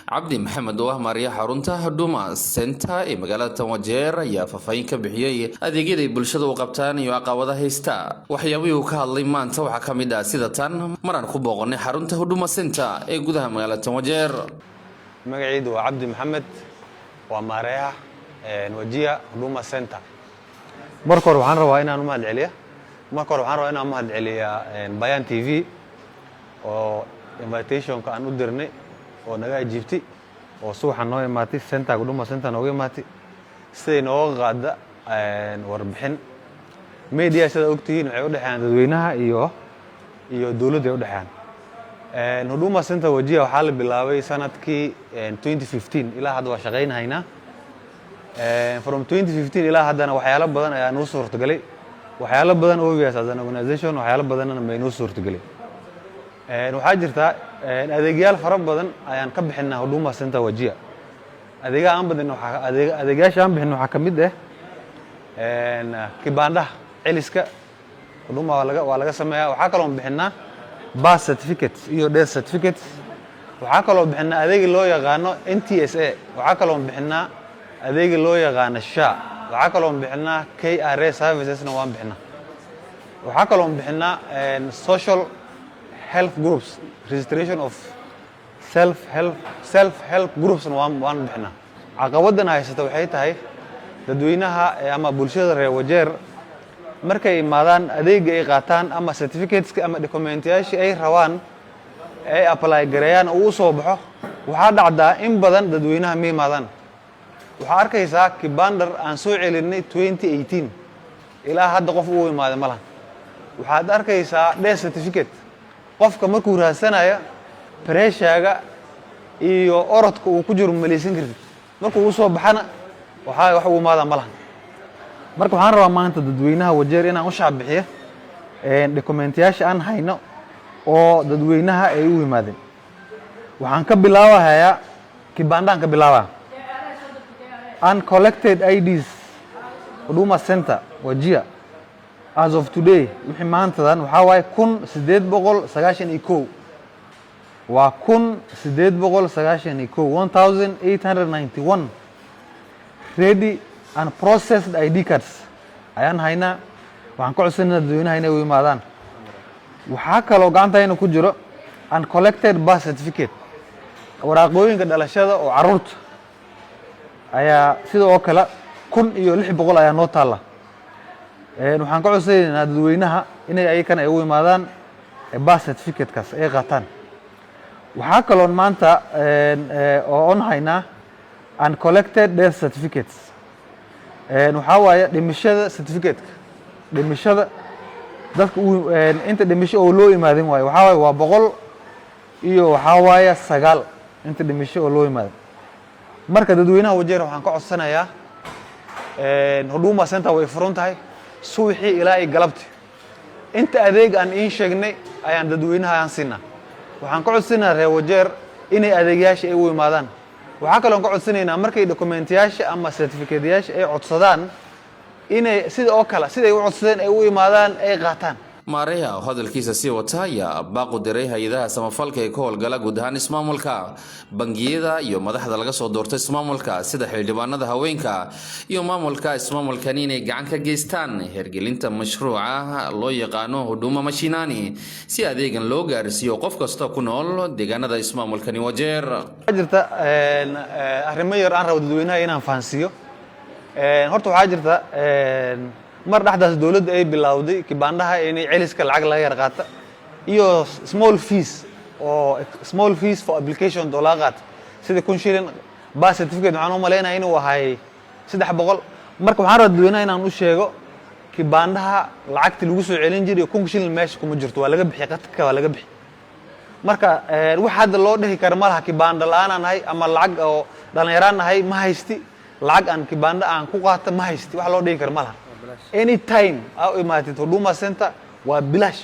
Cabdi Maxamed oo ah maariya xarunta Huduma Center ee magaalada tan Wajeer ayaa faahfaahin ka bixiyey adeegyada ay bulshada u qabtaan iyo caqabada haysta. Waxyaabihii uu ka hadlay maanta waxaa ka mid ah sida tan maraan ku booqanay xarunta Huduma Center ee gudaha magaalada tan Wajeer. Magacaydu waa Cabdi Maxamed, waa maareeyaha Wajir Huduma Center. Marka hore waxaan rabaa inaan u mahad celiya marka hore waxaan rabaa inaan u mahad celiyaa Bayan TV oo invitationka aan u dirnay oo naga ajiibtay oo subaxan noo imaatay center, Huduma Center nooga imaatay, siday nooga qaada warbixin. Media, sida ogtihiin, waxay u dhexeeyaan dadweynaha iyo dowladda ay u dhexeeyaan. Huduma Center Wajir waxaa la bilaabay sanadkii 2015, ilaa hadda waa shaqaynhaynaa. From 2015 ilaa haddana waxyaalo badan ayaa noo suurtagalay, waxyaalo badan obvious as an organization, waxyaalo badanna may noo suurtagelay. Waxaa jirta adeegyaal fara badan ayaan ka bixinaa Huduma Center Wajir. Adeegaha aan badin waxaa adeegyaasha aan bixin waxaa ka mid ah kibaandhaha celiska Huduma waa laga sameeyaa. Waxaa kaloo bixinaa birth certificates iyo death certificates. Waxaa kaloo bixinaa adeegi loo yaqaano NTSA. Waxaa kaloo bixinaa adeegi loo yaqaano SHA. Waxaa kaloo bixinaa KRA servicesna waan bixinaa. Waxaa kaloo bixinaa social health groups, registration of self help groupsna waan bixinaa. Caqabadan haysata waxay tahay dadweynaha ama bulshada reer Wajeer markay imaadaan, adeega ay qaataan ama certificateska ama documentiyaashii ay rabaan ay apply gareeyaan oo u soo baxo, waxaa dhacdaa in badan dadweynaha ma imaadaan. Waxaa arkaysaa kibandar aan soo celinay 2018, ilaa hadda qof uu imaaday ma laha. Waxaad arkaysaa death certificate, qofka markuu raadsanayo pressurega iyo orodka uu ku jiro malaysan kartid. Markuu u soo baxana waxaa wax u imaada ma lahan. Marka waxaan rabaa maanta dadweynaha Wajeer inaan u shaabixiyo dokumentiyaasha aan hayno oo dadweynaha ay u yimaadeen. Waxaan ka bilaabahayaa kibandaan ka bilaabaa. Uncollected IDs Huduma Center Wajir as of today, wixii maantadan, waxaa waaye 1891. Waa 1891, 1891 ready and processed ID cards ayaan haynaa. Waxaan ka codsanayna dadweynaha inay u yimaadaan. Waxaa kaloo gacantayna ku jiro uncollected birth certificate, waraaqooyinka dhalashada oo caruurta ayaa sida oo kale 1600 ayaa noo taalla. Waxaan ka codsanaynaa dadweynaha inay ayakana ay u yimaadaan, birth certificate-kaas ay qaataan. Waxaa kaloon maanta oo on haynaa uncollected death certificates. Waxaa waaye dhimashada certificate-ka, dhimashada dadka inta dhimasho oo loo imaadin waayo, waxaa waaye waa boqol iyo waxaa waaye sagaal inta dhimasho oo loo imaadin. Marka dadweynaha Wajeer waxaan ka codsanayaa, Huduma Center way furan tahay subaxii ilaa iyo galabti. Inta adeeg aan iin sheegnay ayaan dadweynaha aan siinaa. Waxaan ka codsanaynaa reer Wajeer inay adeegyaasha ay u imaadaan. Waxaa kaloon ka codsanaynaa markay dokumentiyaasha ama certificateyaasha ay codsadaan, inay sida oo kale siday u codsadeen ay u imaadaan, ay qaataan. Maareeha oo hadalkiisa sii wata ayaa baaqu diray hay-adaha samafalka ee ka howlgala guud ahaan ismaamulka, bangiyada iyo madaxda laga soo doortay ismaamulka sida xildhibaanada haweenka iyo maamulka ismaamulkani inay gacan ka geystaan hergelinta mashruuca loo yaqaano Huduma Mashinani, si adeegan loo gaarsiiyo qof kasta ku nool deegaanada ismaamulkani Wajeer. Waxaa jirta arrimo yar aan rabo dadweynaha inaan fahansiiyo. Horta waxaa jirta mar dhexdaas dowladda ay bilowday kibaandhaha inay celiska lacag laga yar qaata iyo small fees, oo small fees for application oo laga qaata, sida 1000 shilin. Birth certificate waxaan u malaynaya inuu ahay 300. Marka waxaan rabaa dadweynaha inaan u sheego, kibaandhaha lacagti lagu soo celin jiray 1000 shilin meesha kuma jirto, waa laga bixi, qadka waa laga bixi. Marka wax hadda loo dhihi kara ma laha kibaandha la-aanaan nahay ama lacag oo dhallinyaraan nahay ma haysti, lacag aan kibaandha aan ku qaata ma haysti, wax loo dhihi kara ma laha. Anytime aa u imaatid Huduma Center waa bilaash.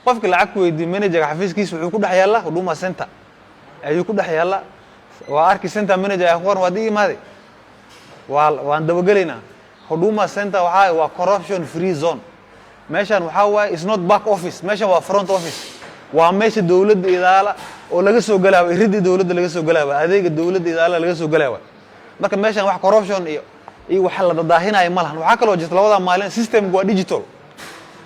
Qofka lacag ku weydiiye, managerka xafiiskiisa wuxuu ku dhex yaallaa Huduma Center ayuu ku dhex yaallaa. Waa arki center manager ayaa ku qoran, waa dii imaaday, waan dabagelaynaa. Huduma Center waxaa waa corruption free zone. Meeshan waxaa waaye is not back office, meeshan waa front office, waa meesha dowladda idaala. Oo laga soo galaawa iridii dowladda, laga soo galaawa adeega dowladda idaala laga soo galaawa. Marka meeshan wax corruption iyo wax la dadaahinayo ma lahan. Waxaa kaloo jirta, labada maalin systemku waa digital.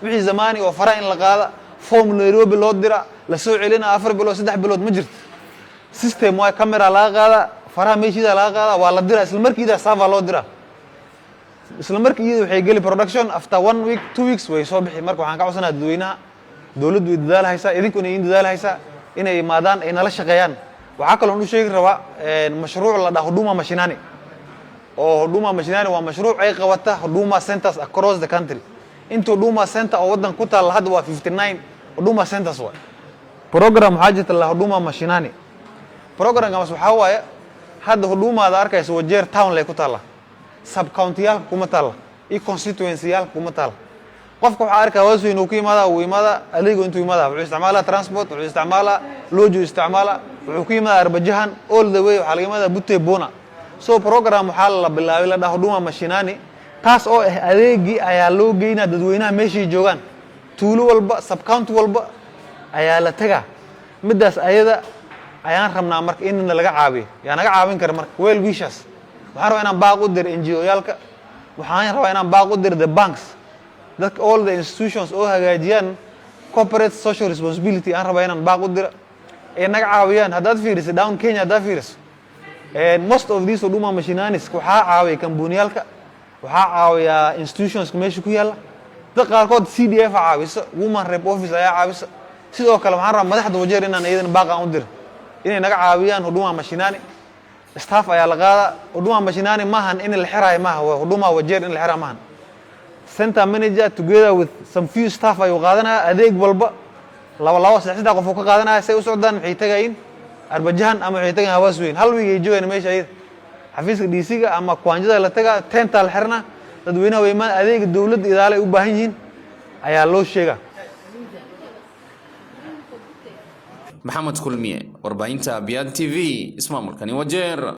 Wixii zamaani oo faraha in la qaada, form Nairobi loo dira, lasoo celina 4 bilood, 3 bilood, ma jirto. System waa camera laga qaada, faraha meeshiida laga qaada, waa la dira isla markiida, server loo dira isla markii iyada, waxay geli production after one week, 2 weeks way soo bixi. Marka waxaan ka codsanayaa dadweynaha, dowladdu way dadaal haysaa, idinkuna idin dadaal haysaa, inay imaadaan, ay nala shaqeeyaan. Waxaa kaloon u sheegi rabaa mashruuc la dhaha Huduma Mashinani. Oo Huduma Mashinani waa mashruuc ay qabata Huduma centers across the country. Inta Huduma center oo waddanka ku taalla hadda waa 59 Huduma centers waay. Program waxaa jirta la Huduma Mashinani. Programkaas waxaa waaye, hadda Hudumaada arkaysa Wajeer town lay ku taalla, sub countyyaalka kuma taalla iyo constituency-yaalka kuma taalla. Qofka waxaa arkaa Hawaasweyn uu ku yimaadaa, wuu imaadaa adeego. Intuu yimaadaa wuxuu isticmaalaa transport, wuxuu isticmaalaa lodge, isticmaalaa, wuxuu ku yimaadaa Arbajahan, all the way waxaa laga yimaadaa Bute Bona. So program waxaa la bilaabay la dhaha Huduma Mashinani, taas oo ah adeegii ayaa loo geynaa dadweynaha meeshay joogaan. Tuulo walba, sub county walba ayaa la tegaa. Middaas ayada ayaan rabnaa marka inna laga caawiyo. Yaa naga caawin kara marka? Well wishers. Waxaan rabaa inaan baaq u diro NGO-yaalka, waxaan rabaa inaan baaq u diro the banks, dadka, all the institutions oo hagaajiyaan corporate social responsibility. Aan rabaa inaan baaq u diro ay naga caawiyaan. Haddaad fiiriso down Kenya, haddaad fiiriso, most of these Huduma Mashinanis waxaa caawiya kambuniyaalka, waxaa caawiya institutionska meesha ku yaalla. Dad qaarkood CDF a caawisa, woman rep office ayaa caawisa. Sidoo kale waxaan rabaa madaxda Wajeer inaan iyadana baaq aan u diro inay naga caawiyaan Huduma Mashinani. Staff ayaa la qaadaa. Huduma Mashinani maahan in la xiraayo, maaha waa Huduma Wajeer in la xiraa maahan. Center manager together with some few staff ayuu qaadanaya. Adeeg walba laba labo, saddex saddex qof uu ka qaadanaya. Say u socdaan, waxay tagayiin Arbajahan ama waxay tagayin Hawaasweyn. Hal week ay joogayaan meesha ayada. Xafiiska DC-ga ama kwanjada la tagaa, tentaa la xirnaa, dadweynaha way imaan, adeega dowladda idaale ay u baahan yihiin ayaa loo sheegaa. Maxamed Kulmiye, warbaahinta Biyan TV, ismaamulkani Wajeer.